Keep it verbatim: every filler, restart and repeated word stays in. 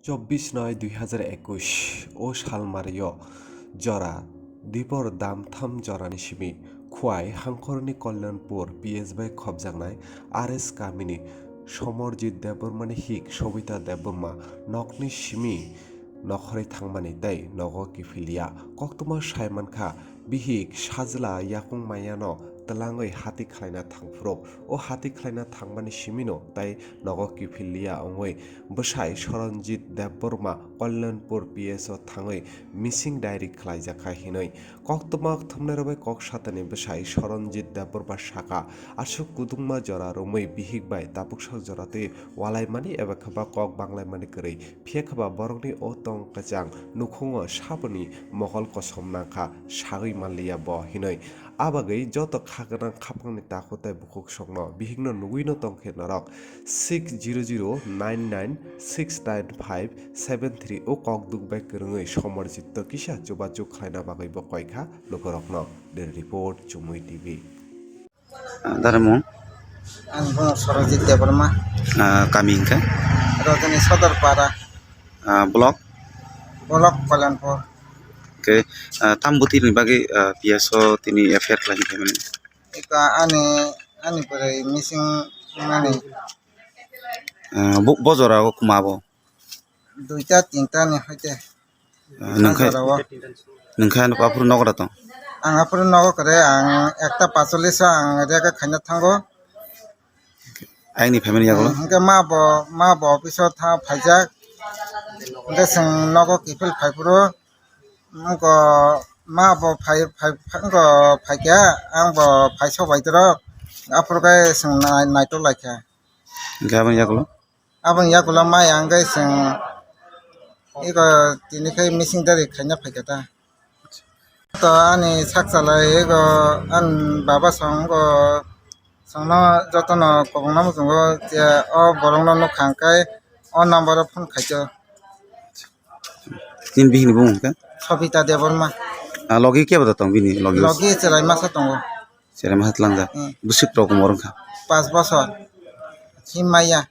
Chobbish noi dui hazar ekush o salmario jora dibor damtham jorani simi Khwai Hangkhorni Kalyanpur P S bai khobjaknai R S kamini Somarjit Debbarmani hik Sobita Debbarma nokni simi nokhorwi thangmani tei nogo kiphilya. Koktwma saimankha, bihik sajla yakung maiyano twlangwi hati khlaina thangphuru. O hati khlaina thangmani simino tei nogo kiphilya wngwi bwsai Soronjit Debbarma Kalyanpur P S o thangwi missing diary khlaijakha hinwi. Koktwma thumnairok bai kok satani bwsai Soronjit Debbarma saka, aswk kudungma jora romwi bihik bai tabuksak jora twi walaimani eba khe ba kok banglaimani kwrwi. Phiya khe ba borokni o tong kwchang nukhungo saboni mokol kosom nangkha, sagwi manliya bo hinwi. A bagwi joto kha gwnang khaphangni takhuk tei bukhuk songno bihikno nugwino tong khe norok six zero zero nine nine six nine five seven three o kokduk bai kwrwngwi Somarjitto kisa chubachu khlaina bagwi bo koi kha lukurokno. Bureau Report, Chumui T V. Ah, daremung? Ang buno Sorojit Debbarma. Ah, kami hingkha? Rajani Sodor Para. Ah, block? Block Kalyanpur. Oke, ah, tam bwtwi ni bagwi, ah, P S o tini F I R khlaina phaimani? Ika ani, ani bwrwi missing mani. Ah, bo, bo jora o kuma bo? Duita tinta ni hoite. Ah, nungkha, nungkha ano aphuru nogo da tong? Ang aphuru nogo kare, ang ekta pacholis o ang rega khaina thango. Aini family yagulo? Hmm, hingke ma bo, ma bo office o tha phaijak. Hingke chwng nogo kiphil phaiphuru. Wngko ma bo phai, phai, wngko phaikha, ang bo phai sok bai toro. Aphuru khe chwng nai, naitok laikha. Hingke aboni yagulo? Aboni yagulo maya wngkhe chwng ego tini khe missing dari khaina phaikha ta. To ani sak chalai ego ani baba song go songno jotono kwbangma muchungo je o borokno nukha hwnkhe o number o phone khaito. Nini bihikni bumung hwnkhe? Sobita Debbarma. Ah, logi kebo da tong bini logi? Logi chwrai masa tongo. Chwrai masa tlangjak. Hmm. Bwswk rok umor wngkha? Pas bosor. Himaya.